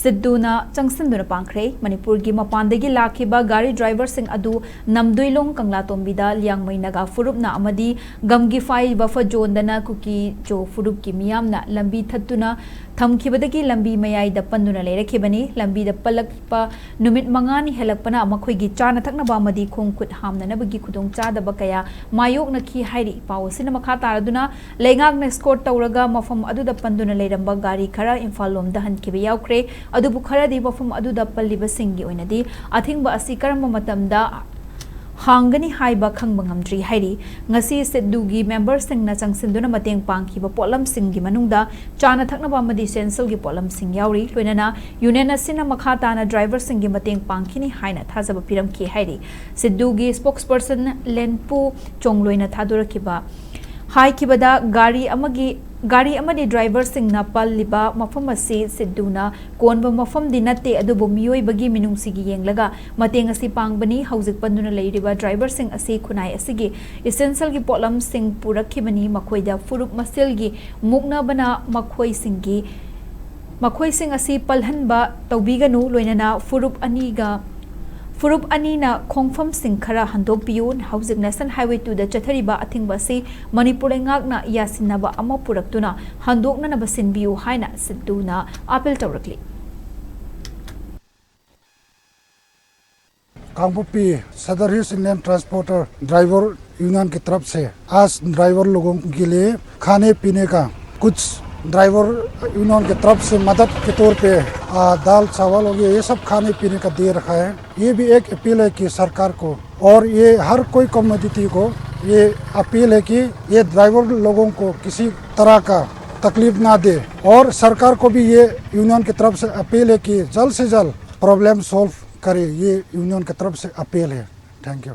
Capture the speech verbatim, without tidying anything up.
ꯁꯤꯠꯗꯨꯅ ꯆꯪꯁꯤꯟꯗꯨꯅ ꯄꯥꯡꯈ꯭ꯔꯦ꯫ ꯃꯅꯤꯄꯨꯔꯒꯤ ꯃꯄꯥꯟꯗꯒꯤ ꯂꯥꯛꯈꯤꯕ ꯒꯥꯔꯤ ꯗ꯭ꯔꯥꯏꯚꯔꯁꯤꯡ ꯑꯗꯨ ꯅꯝꯗꯨꯏꯂꯣꯡ ꯀꯪꯂꯥꯇꯣꯝꯕꯤꯗ ꯂꯤꯌꯥꯡꯃꯩ ꯅꯥꯒꯥ ꯐꯨꯔꯨꯞꯅ ꯑꯃꯗꯤ ꯒꯝꯒꯤꯐꯥꯏ ꯕꯐꯔ ꯖꯣꯟꯗꯅ ꯀꯨꯀꯤ ꯖꯣ ꯐꯨꯔꯨꯞꯀꯤ ꯃꯤꯌꯥꯝꯅ ꯂꯝꯕꯤ ꯊꯠꯇꯨꯅ ꯊꯝꯈꯤꯕꯗꯒꯤ ꯂꯝꯕꯤ ꯃꯌꯥꯏꯗ ꯄꯟꯗꯨꯅ ꯂꯩꯔꯛꯈꯤꯕꯅꯤ꯫ ꯂꯝꯕꯤꯗ ꯄꯜꯂꯛꯄ ꯅꯨꯃꯤꯠ ꯃꯉꯥꯅꯤ ꯍꯦꯜꯂꯛꯄꯅ ꯃꯈꯣꯏꯒꯤ ꯆꯥꯅ ꯊꯛꯅꯕ ꯑꯃꯗꯤ ꯈꯣꯡ ꯈꯨꯠ ꯍꯥꯝꯅꯅꯕꯒꯤ ꯈꯨꯗꯣꯡꯆꯥꯗꯕ ꯀꯌꯥ ꯃꯥꯌꯣꯛꯅꯈꯤ ꯍꯥꯏꯔꯤ꯫ ꯄꯥꯎ ꯑꯁꯤꯅ ꯃꯈꯥ ꯇꯥꯔꯗꯨꯅ ꯂꯩꯉꯥꯛꯅ escort ꯇꯧꯔꯒ ꯃꯐꯝ ꯑꯗꯨꯗ ꯄꯟꯗꯨꯅ ꯂꯩꯔꯝꯕ ꯒꯥꯔꯤ ꯈꯔ ꯏꯝꯐꯥꯜ ꯂꯣꯝꯗ ꯍꯟꯈꯤꯕ ꯌꯥꯎꯈ꯭ꯔꯦ꯫ ꯑꯗꯨꯕꯨ ꯈꯔꯗꯤ ꯃꯐꯝ ꯑꯗꯨꯗ ꯄꯜꯂꯤꯕꯁꯤꯡꯒꯤ ꯑꯣꯏꯅꯗꯤ ꯑꯊꯤꯡꯕ ꯑꯁꯤ ꯀꯔꯝꯕ ꯃꯇꯝꯗ ꯍꯥꯡꯒꯅꯤ ꯍꯥꯏꯕ ꯈꯪꯕ ꯉꯝꯗ꯭ꯔꯤ ꯍꯥꯏꯔꯤ꯫ ꯉꯁꯤ ꯁꯤꯠꯗꯨꯒꯤ ꯃꯦꯝꯕꯔꯁꯤꯡꯅ ꯆꯪꯁꯤꯟꯗꯨꯅ ꯃꯇꯦꯡ ꯄꯥꯡꯈꯤꯕ ꯄꯣꯠꯂꯝꯁꯤꯡꯒꯤ ꯃꯅꯨꯡꯗ ꯆꯥꯅ ꯊꯛꯅꯕ ꯑꯃꯗꯤ essentialꯒꯤ ꯄꯣꯠꯂꯝꯁꯤꯡ ꯌꯥꯎꯔꯤ꯫ ꯂꯣꯏꯅꯅ ꯌꯨꯅꯤꯌꯟ ꯑꯁꯤꯅ ꯃꯈꯥ ꯇꯥꯅ ꯗ꯭ꯔꯥꯏꯚꯔꯁꯤꯡꯒꯤ ꯃꯇꯦꯡ ꯄꯥꯡꯈꯤꯅꯤ ꯍꯥꯏꯅ ꯊꯥꯖꯕ ꯄꯤꯔꯝꯈꯤ ꯍꯥꯏꯔꯤ꯫ ꯁꯤꯠꯗꯨꯒꯤ spokesperson ꯂꯦꯟꯄꯨ ꯆꯣꯡꯂꯣꯏꯅ ꯊꯥꯗꯣꯔꯛꯈꯤꯕ ꯍꯥꯏꯈꯤꯕꯗ ꯒꯥꯔꯤ ꯑꯃꯒꯤ ꯒꯥꯔꯤ ꯑꯃꯗꯤ ꯗ꯭ꯔꯥꯏꯚꯔꯁꯤꯡꯅ ꯄꯜꯂꯤꯕ ꯃꯐꯝ ꯑꯁꯤ ꯁꯤꯠꯗꯨꯅ ꯀꯣꯟꯕ ꯃꯐꯝꯗꯤ ꯅꯠꯇꯦ, ꯑꯗꯨꯕꯨ ꯃꯤꯑꯣꯏꯕꯒꯤ ꯃꯤꯅꯨꯡꯁꯤꯒꯤ ꯌꯦꯡꯂꯒ ꯃꯇꯦꯡ ꯑꯁꯤ ꯄꯥꯡꯕꯅꯤ꯫ ꯍꯧꯖꯤꯛ ꯄꯟꯗꯨꯅ ꯂꯩꯔꯤꯕ ꯗ꯭ꯔꯥꯏꯚꯔꯁꯤꯡ ꯑꯁꯤ ꯈꯨꯟꯅꯥꯏ ꯑꯁꯤꯒꯤ essentialꯒꯤ ꯄꯣꯠꯂꯝꯁꯤꯡ ꯄꯨꯔꯛꯈꯤꯕꯅꯤ꯫ ꯃꯈꯣꯏꯗ ꯐꯨꯔꯨꯞ ꯃꯁꯦꯜꯒꯤ ꯃꯨꯛꯅꯕꯅ ꯃꯈꯣꯏꯁꯤꯡꯒꯤ ꯃꯈꯣꯏꯁꯤꯡ ꯑꯁꯤ ꯄꯜꯍꯟꯕ ꯇꯧꯕꯤꯒꯅꯨ, ꯂꯣꯏꯅꯅ ꯐꯨꯔꯨꯞ ꯑꯅꯤꯒ ꯐꯨꯔꯨꯞ ꯑꯅꯤꯅ ꯈꯣꯡꯐꯝꯁꯤꯡ ꯈꯔ ꯍꯟꯗꯣꯛꯄꯤꯌꯨ꯫ ꯍꯧꯖꯤꯛ National Highway twoꯗ ꯆꯠꯊꯔꯤꯕ ꯑꯊꯤꯡꯕ ꯑꯁꯤ ꯃꯅꯤꯄꯨꯔ ꯂꯩꯉꯥꯛꯅ ꯌꯥꯁꯤꯟꯅꯕ ꯑꯃ ꯄꯨꯔꯛꯇꯨꯅ ꯍꯟꯗꯣꯛꯅꯅꯕ ꯁꯤꯟꯕꯤꯌꯨ ꯍꯥꯏꯅ ꯁꯤꯠꯗꯨꯅ appeal ꯇꯧꯔꯛꯂꯤ꯫ कांगपोपी सदर hills Indian transporter driver union की तरफ से आज ड्राइवर लोगों के लिए खाने पीने का कुछ ड्राइवर यूनियन की तरफ से मदद के तौर पे, आ, दाल चावल हो गया, ये सब खाने पीने का दे रखा है। ये भी एक अपील है कि सरकार को, और ये हर कोई कम्युनिटी को ये अपील है कि ये ड्राइवर लोगों को किसी तरह का तकलीफ ना दे, और सरकार को भी ये यूनियन की तरफ से अपील है कि जल्द से जल्द प्रॉब्लम सॉल्व करे। ये यूनियन की तरफ से अपील है। Thank you.